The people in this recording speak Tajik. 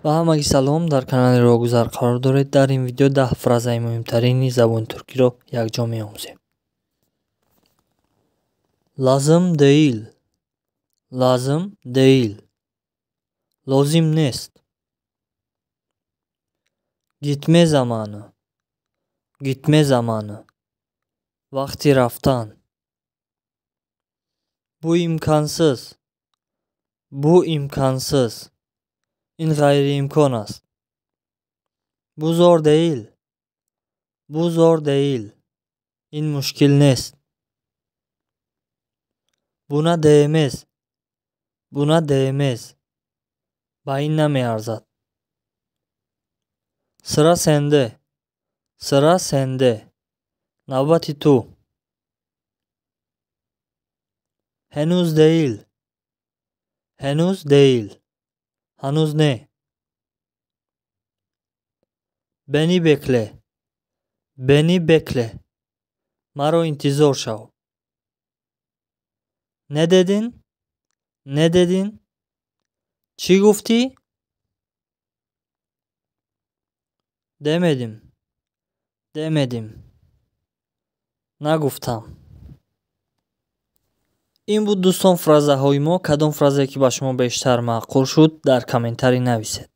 Ба ҳамагӣ салом, дар канали Роҳгузар қарор доред. Дар ин видео 10 фразаи муҳимтарини забони туркиро якҷо меомӯзем. Lazım değil. Lazım değil. Лозим нест. Gitme zamanı. Gitme zamanı. Вақти рафтан. Bu imkansız. Bu imkansız. Ин ғайриимкон аст. Bu zor değil. Bu zor değil. Ин мушкил нест. Buna değmez. Buna değmez. Ба ин намеарзад. Sıra sende. Sıra sende. Навбати ту. Henüz değil. Henüz değil. Ҳанӯз не. Beni bekle. Beni bekle. Маро интизор шав. Ne dedin? Ne dedin? Чӣ гуфтӣ? Demedim. Demedim. Нагуфтам. Ин буд, дӯстон, фразаҳои мо. Кадом фразае ки ба шумо бештар маъқул шуд, дар комментарӣ нависед.